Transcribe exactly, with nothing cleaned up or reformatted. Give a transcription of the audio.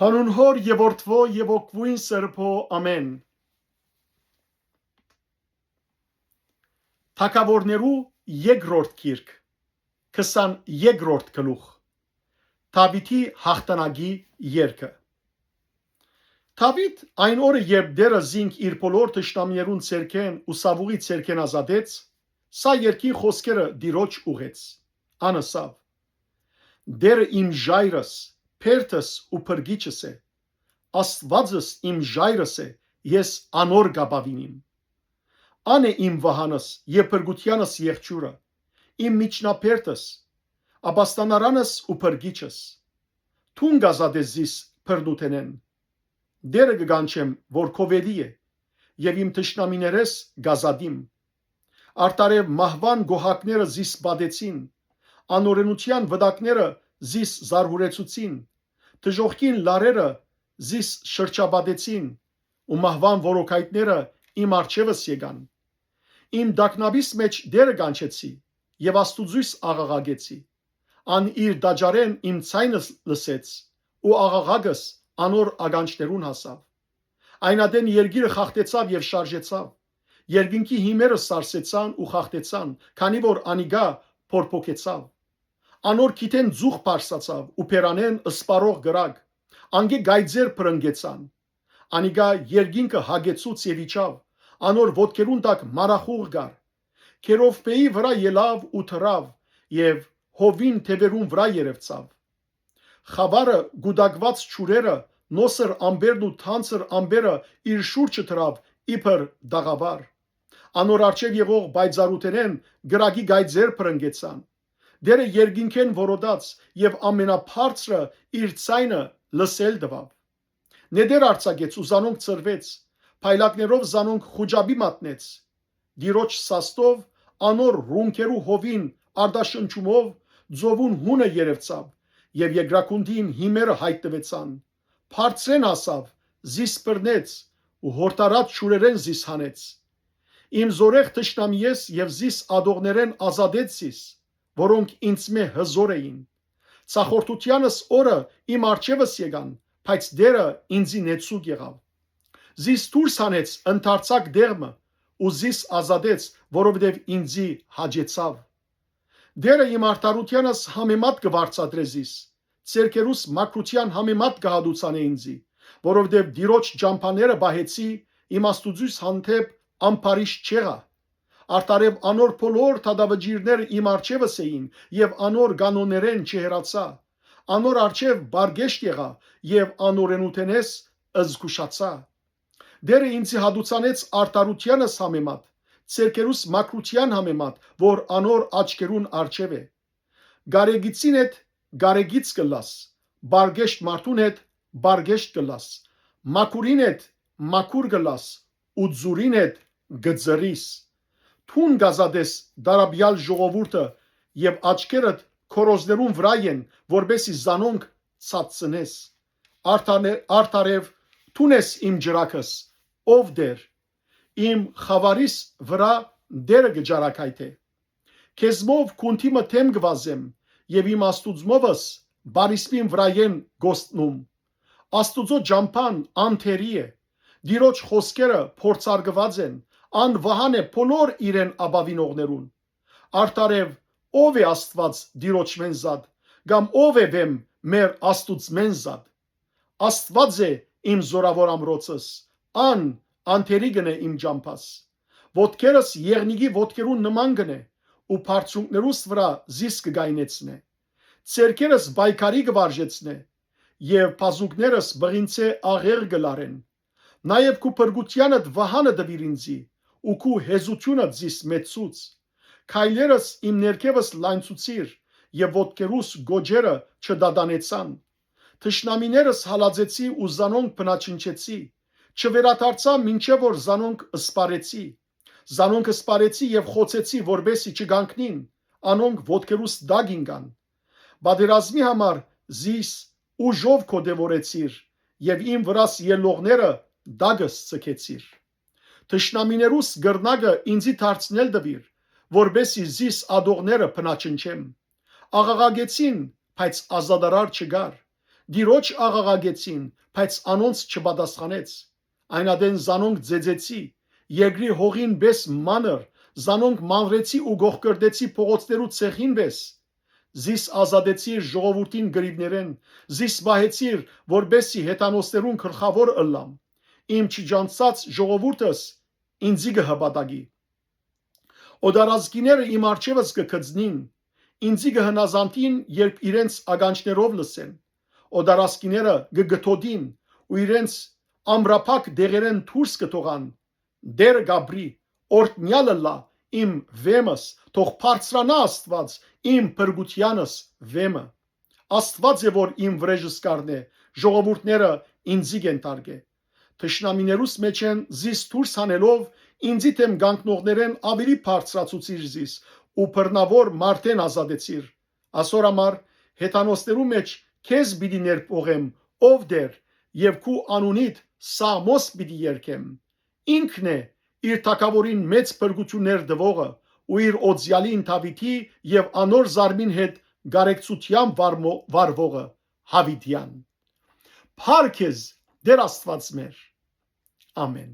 Անուն Հօր եւ Որդւոյ եւ Հոգւոյն Սրբոյ, ամէն։ Թագաւորներու երկրորդ գիրք, քսաներկրորդ գլուխ։ Դաւիթի յաղթանակի երգը։ Դաւիթ այն օրը, երբ Տէրը զինք իր բոլոր թշնամիներուն ձեռքէն ու Սաւուղի ձեռքէն ազատեց, սա երկին խօսքերը Տիրոջ ուղեց։ Ան ըսաւ. «Տէրը իմ ժայռս, բերդս ու փրկիչս է։ Աստուածս իմ ժայռս է, ես անոր կ'ապաւինիմ։ Ան է իմ վահանս եւ փրկութեանս եղջիւրը, իմ միջնաբերդս, ապաստանարանս ու փրկիչս։ Դուն կ'ազատես զիս բռնութենէն։ Տէրը կը կանչեմ, որ քո վէտի է, եւ իմ թշնամիներէս կ'ազատիմ։ Արդարեւ մահուան գոհակները զիս պատեցին, անօրէնութեան վտակները զիս զարհուրեցուցին, դժոխքին լարերը զիս շրջապատեցին ու մահուան որոքայթները իմ առջեւս եկան։ Իմ տագնապիս մէջ Տէրը կանչեցի եւ Աստուծոյս աղաղակեցի։ Ան իր տաճարէն իմ ձայնս լսեց ու աղաղակս անոր ականջներուն հասաւ։ Այն ատեն երկիրը խախտեցաւ եւ շարժեցաւ։ Երկնքի հիմերը սարսեցան ու խախտեցան, քանի որ անիկա փորփոքեցաւ։ Անոր քիթէն ծուխ բարձրացաւ ու բերանէն սպառող կրակ, անկէ կայծեր բռնկեցան։ Անիկա երկինքը հագեցուց եւ իջաւ, անոր ոտքերուն տակ մառախուղ կար։ Քերովբէի վրայ ելաւ ու թռաւ եւ հովին թեւերուն վրայ երեւցաւ։ Խաւարը, կուտակուած ջուրերը, նոսր ամպերն ու թանձր ամպերը իր շուրջը դրաւ իբր տաղաւար։ Անոր առջեւ եղող պայծառութենէն կրակի կայծեր բռնկեցան։ Տէրը երկինքէն որոտաց եւ ամենաբարձրը իր ձայնը լսել տուաւ։ Նետեր արձակեց ու զանոնք ցրուեց, փայլակներով զանոնք խուճապի մատնեց։ Տիրոջ սաստով, անոր ռունգերու հովին արտաշնչումով, ծովուն հունը երեւցաւ եւ երկրագունդին հիմերը յայտնուեցան։ Բարձրէն հասաւ, զիս բռնեց ու յորդարած ջուրերէն զիս հանեց։ Իմ զօրեղ թշնամիէս եւ զիս ատողներէն ազատեց զիս, որոնք ինձմէ հզօր էին։ Ձախորդութեանս օրը իմ առջեւս եկան, բայց Տէրը ինծի նեցուկ եղաւ։ Զիս դուրս հանեց ընդարձակ տեղ մը ու զիս ազատեց, որովհետեւ ինծի հաճեցաւ։ Տէրը իմ արդարութեանս համեմատ կը վարձատրէ զիս, ձեռքերուս մաքրութեան համեմատ կը հատուցանէ ինծի, որովհետեւ Տիրոջ ճամբաները պահեցի, իմ Աստուծոյս հանդէպ ամբարիշտ չեղայ։ Արդարեւ անոր բոլոր դատավճիռները իմ առջեւս էին եւ անոր կանոններէն չհեռացայ։ Անոր առջեւ պարկեշտ եղայ եւ անօրէնութենէս զգուշացայ։ Տէրը ինծի հատուցանեց արդարութեանս համեմատ, ձեռքերուս մաքրութեան համեմատ, որ անոր աչքերուն առջեւ է։ Գարեգիցին հետ գարեգից կ'ըլլաս, պարկեշտ մարդուն հետ պարկեշտ կ'ըլլաս, մաքուրին հետ մաքուր կ'ըլլաս ու ձուրին հետ կ'ծռիս։ Դուն կ'ազատես դարաբեալ ժողովուրդը եւ աչքերդ քորոզներուն վրայ են, որպէսզի զանոնք ցածցնես։ Արդարնե-, արդարեւ դուն ես իմ ջրակս, ով Տէր, իմ խաւարիս վրայ Տէրը կը ճարակայթէ։ Քեզմով գունդի մը դէմ կը վազեմ եւ իմ Աստուծմովս պարիսպին վրայ են գոստնում։ Աստուծոյ ճամբան անթերի է, Տիրոջ խօսքերը փորձարկուած են, ան վահան է բոլոր իրեն ապաւինողներուն։ Արդարեւ ո՞վ է Աստուած Տիրոջմէն զատ, կամ ո՞վ է վեմ մեր Աստուծմէն զատ։ Աստուած է իմ զօրաւոր ամրոցս, ան անթերի կ'ընէ իմ ճամբաս։ Ոտքերս եղնիկի ոտքերուն նման կ'ընէ ու բարձունքներուս վրայ զիս կը գայնեցնէ։ Ձեռքերս պայքարի կը վարժեցնէ եւ բազուկներս բղինցէ աղեղ կը լարեն։ Նաեւ քու փրկութեանդ վահանը տուիր ինծի ու քու հեզութիւնդ զիս մեծցուց։ Քայլերս իմ ներքեւս լայնցուցիր եւ ոտքերուս գոճերը չդատանեցան։ Թշնամիներս հալածեցի ու զանոնք բնաջնջեցի, չվերադարձայ մինչեւ որ զանոնք սպառեցի։ Զանոնք սպառեցի եւ խոցեցի, որպէսզի չկանգնին, անոնք ոտքերուս տակ ինկան։ Պատերազմի համար զիս ուժով կոտորեցիր եւ իմ վրաս ելլողները տակս ձգեցիր։ Թշնամիներուս կռնակը ինծի դարձնել տուիր, որպէսզի զիս ատողները բնաջնջեմ։ Աղաղակեցին, բայց ազատարար չկար։ Տիրոջ աղաղակեցին, բայց անոնց չպատասխանեց։ Այն ատեն զանոնք ծեծեցի, երկրի հողին պէս մանր, զանոնք մանրեցի ու կողկրտեցի փողոցներու ցեխին պէս։ Զիս ազատեցիր ժողովուրդին կռիւներէն, զիս պահեցիր, որպէս զի հեթանոսներուն գլխաւոր ըլլամ։ Իմ չճանչցած ժողովուրդս ինծի կը հպատակի։ Օտարազգիները իմ առջեւս կը գծնին, ինծի կը հնազանդին, երբ իրենց ականջներով լսեն։ Օտարազգիները կը կտոտին ու իրենց ամրապակ դեղերէն դուրս կը թողան։ Տէրը կ'ապրի, օրհնեալ ըլլայ իմ վէմս, թող բարձրանայ Աստուած իմ փրկութեանս վէմը։ Աստուած է, որ իմ վրէժս կ'առնէ, ժողովուրդները ինծի կ'ենթարկէ։ Թշնամիներուս մէջէն զիս դուրս հանելով, ինծի դէմ կանգնողներէն աւելի բարձրացուցիր զիս ու բռնաւոր մարդէն ազատեցիր։ Ասոր համար հեթանոսներու մէջ քեզ պիտի ներփոխեմ, ով Տէր, եւ քու անունիդ սաղմոս պիտի երգեմ։ Ինքն է իր թագաւորին մեծ փրկութիւններ տուողը ու իր օծեալին Դաւիթի եւ անոր զարմին հետ կարեկցութեան վարմո-, վարվողը՝ Յաւիտեան։ Փառք քեզ, Տէր Աստուած մեր։ Ամէն։